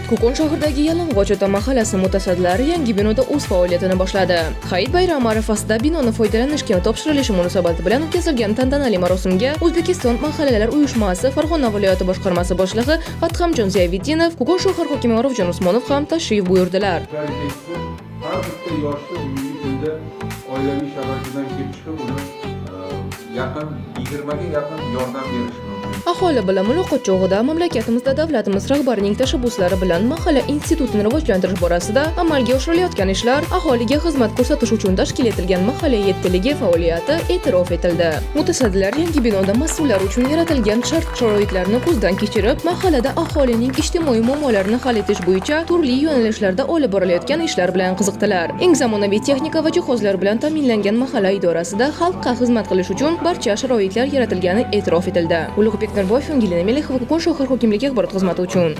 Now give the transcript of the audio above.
Ko'kon shahridagi Yalang'och ota mahallasi mutasaddilari yangi binoda o'z faoliyatini boshladi. Hayit bayrami arafasida binoni foydalanishga topshirilishi munosabati bilan o'tkazilgan tantanali marosimga O'zbekiston mahallalar uyushmasi Farg'ona viloyati boshqarmasi boshlig'i Adhamjon Ziyoviddinov, Ko'kon shahar hokimi Ma'rufjon Usmonov ham tashrif buyurdilar. Prioritetsi har bitta yoshda bugungi kunda oilaviy sharoitidan kelib chiqib uni yaqin 20 ga yaqin yordam berish mumkin. Aholi bilan muloqot chog'ida mamlakatimizda davlatimiz rahbarining tashabbuslari bilan mahalla institutini rivojlantirish borasida amalga oshirilayotgan ishlar, aholiga xizmat ko'rsatish uchun tashkil etilgan mahalla yettiligi faoliyati e'tirof etildi. Mutasaddilar yangi binoda mas'ullar uchun yaratilgan shart-sharoitlarni ko'zdan kechirib, mahallada aholining ijtimoiy muammolarini hal etish bo'yicha turli yo'nalishlarda olib borilayotgan ishlar bilan qiziqdilar. Eng zamonaviy texnika va jihozlar bilan ta'minlangan mahalla idorasida xalqqa xizmat qilish uchun barcha sharoitlar yaratilgani e'tirof etildi. Ulug'bek Norboyev, Angelina Melixova, Ko'kon shahar hokimligi axborot xizmati uchun.